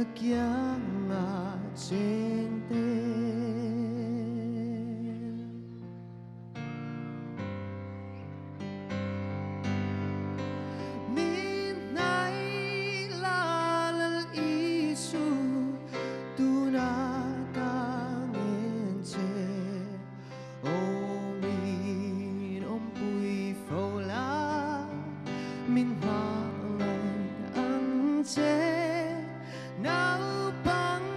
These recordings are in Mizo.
Kianga chengte. Min hnai la Lal Isu, tunah ka ngen che. Aw min awmpui fo la, min hmangaih ang che. Naupang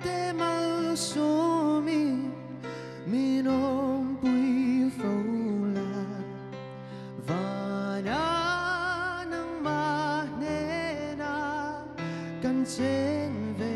te malsawmin min awmpui fo la. Vana nangmah hnena kan chen ve.